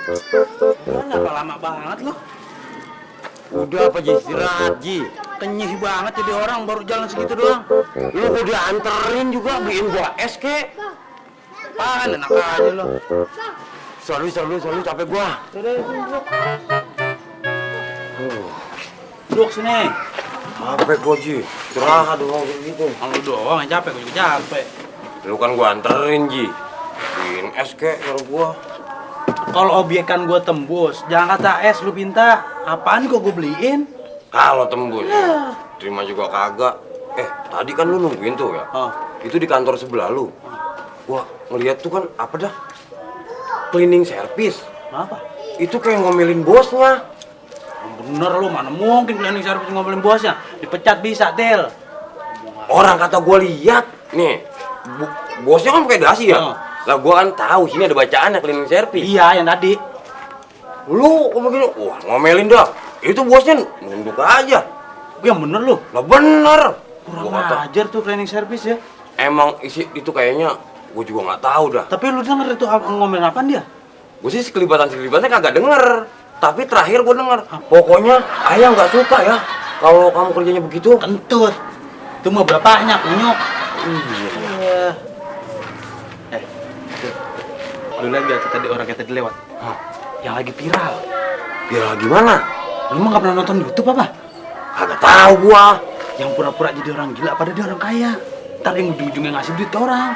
Kenapa lama banget lo? Udah apa Ji, istirahat Ji. Kenyih banget jadi orang baru jalan segitu doang. Lu udah anterin juga beliin gua es kek. Apaan enak aja lo. Sorry capek gua. Duduk sini. Capek gua Ji, istirahat doang gitu. Lu doang yang capek, gue juga capek. Lu kan gua anterin Ji. Beliin es kek kalau gua. Kalau obyekan gue tembus, jangan kata es lu minta. Apaan kok gue beliin? Kalau tembus, terima juga kagak. Tadi kan lu nungguin tuh ya. Oh. Itu di kantor sebelah lu. Gua ngeliat tuh kan apa dah? Cleaning service. Apa? Itu kayak ngomelin bosnya. Bener lu, mana mungkin cleaning service ngomelin bosnya. Dipecat bisa, Del. Orang kata gua lihat nih, bosnya kan pakai dasi ya. Oh. Lah gua kan tahu sini ada bacaannya cleaning service. Iya, yang tadi. Lu kok begini? Wah, ngomelin dah. Itu bosnya nunduk aja. Yang bener lu. Lah bener. Kurang Gua kata, ajar tuh cleaning service ya. emang isi itu kayaknya gua juga nggak tahu dah. Tapi lu denger itu ngomelin apaan dia? Gua sih sekelibatan kagak denger. Tapi terakhir gua denger. Pokoknya ayah nggak suka ya kalau kamu kerjanya begitu. Kentut. Itu mah bapaknya, kunyuk. Iya. Lu lihat gak tadi orang kita lewat? Hah? Yang lagi viral. Ya gimana? Lu mah gak pernah nonton YouTube apa? Kagak tahu gua. Yang pura-pura jadi orang gila pada dia orang kaya. Ntar yang ujung-ujungnya ngasih duit ke orang.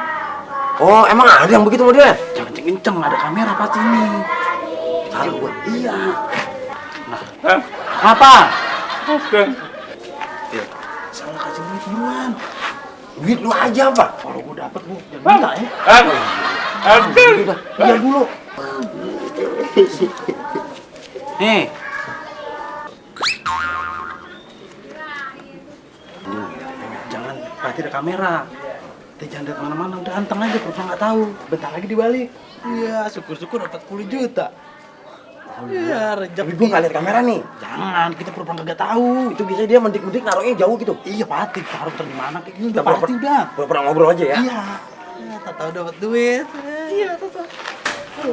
Oh, emang ada yang begitu modelnya? Jangan kenceng, ada kamera pasti ini. Tahu gua. Iya. Nah, apa? Oke. Ya, salah kasih duit duluan. Duit lu aja apa? Kalau gua dapet gua jangan minta ya. Iya dulu. Nih. Jangan, pasti ada kamera. Kita jangan lihat mana-mana, udah anteng aja, pura nggak tahu. Bentar lagi dibalik. Iya, syukur-syukur dapat 10 juta. Iya, rezeki. Tapi gua nggak lihat kamera nih. Jangan, kita pura-pura nggak tahu. Itu biasanya dia mendik-mendik naruhnya jauh gitu. Iya, pasti taruh di mana kayak gini udah pasti udah. Pura-pura ngobrol aja ya. Iya. Ya, tak tahu dapat duit. Iya, tak tahu.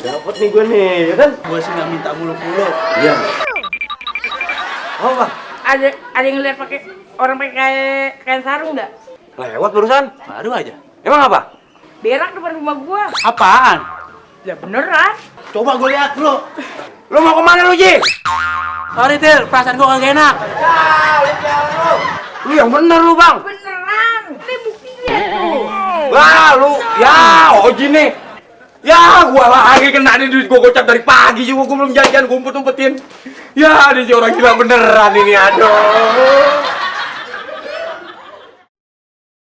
Dapat nih gua nih, ya kan? Gua sih nggak minta mulu-mulu. Iya. Oh, Bang. Ada yang lihat pakai orang pakai kain sarung enggak? Lewat barusan. Baru aja. Emang apa? Berak depan rumah gua. Apaan? Ya beneran. Coba gue lihat dulu. Lu mau kemana lu, Ji? Sorry, Til, perasaan gue kagak enak. Lu yang bener lu, Bang. Beneran. Ini buktinya tuh. Wah, lu. Ya, Oji nih. Ya, gua lagi kena nih duit gua gocap dari pagi juga gua belum jajan, gua umpet-umpetin. Ya, ini si orang gila beneran ini, aduh.